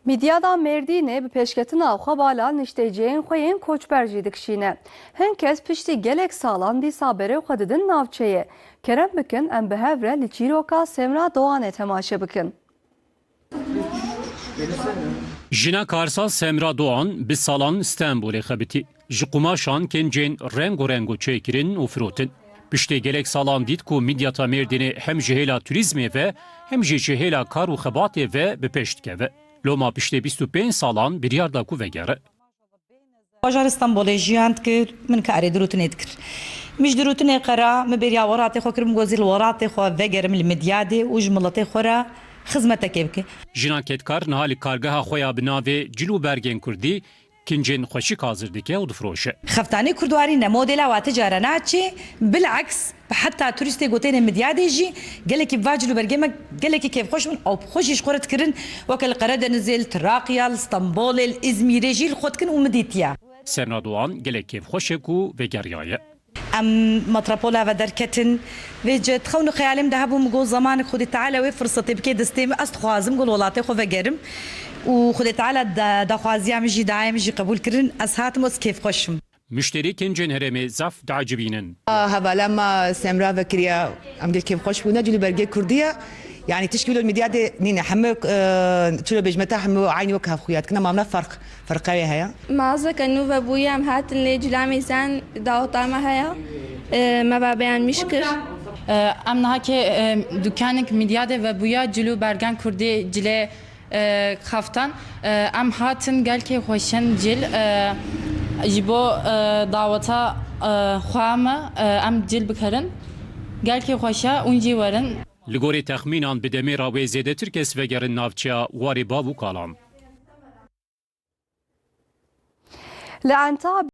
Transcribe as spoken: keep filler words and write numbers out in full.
Midyada Mêrdînê bi pêşketina xwe bala niştecihên xwe yên koçber jî dikişîne. Hin kes piştî gelek salan dîsa berê xwe didin navçeyê. Kerem bikin em bi hev re li çîroka Semra Doğanê temaşe bikin. Jina Karsaz Semra Doğan bi salan Stenbolê xebitî. Ji qumaşan kincên rengo rengo çêkirin û firotin. Piştê gelek salan dît ku Midyata Mêrdînê hem ji hêla turîzmê ve hem jî ji hêla kar û xebatê ve bi pêş dikeve. Loma piştê bîst û pênc salan biryar da ku vegere. Bajarê Stenbolê jiyan dikir, min karê dirûtinê dikir. Min ji dirûtinê qera, min bêriya welatê xwe kir, min got, "Ez ê li welatê xwe vegerim, li Midyadê û ji miletê xwe re xizmetekê bikim." Jina kedkar niha li kargeha xwe ya bi navê Cil û Bergên Kurdî kincên xweşik hazir dike û difiroşe. Xeftanê kurdwarî ne modela wa ti cara naçê, bileks, heta turîstê ku têne Midyadê jî gelekî va cil û bergê me gelekî kêfxweş bûn, ew bi xwe jî ji xwe re dikirin, weke li Qeredenizê, li Tiraqiya, li Stenbolê, li Îzmîrê jî li xwe dikin û min dîtiye. Semra Doğan gelek kêfxweş e ku vegeriyaye. Em metropola ve derketin, vê ci dixewn û xeyalê min de hebû, min got, zemanek Xwedê Teala wê firsetê bike destê min, ez dixwazim ku li welatê xwe vegerim û Xwedê Teala da-, daxwaziya min jî, dayê min jî qebûl kirin, ez hatim, ez kêfxweş im. Muşterî kincên herêmê zaf diecibînin. Hevala me Semra vekiriya, em gelek kêfxweş bûne, cil û bergê kurdî ye. Yani tişkî wilo Midyadê nîne. Hemû, e, çilo bêjme te hemû aynî wek hev xuya dikin, ama em ne ferq, ferqeyê heye. Mağazeke nû vebûye, em hatin lê cila mîzen daweta me heye. E, me babeyan miş kir. E, em niha ke, e, dukanek Midyadê vebûye, cil û bergen kurdî cilê e, xeftan, e, em hatin gelkê xweşin cil, e, ji bo, e, daweta, e, xwe me, e, em cil bikerin. Gelkê xweşe, hûn jî werin. Li gorî texmînan bi demê re wê zêdetir kes vegerin navçeya warê bav û kalan. Li Enta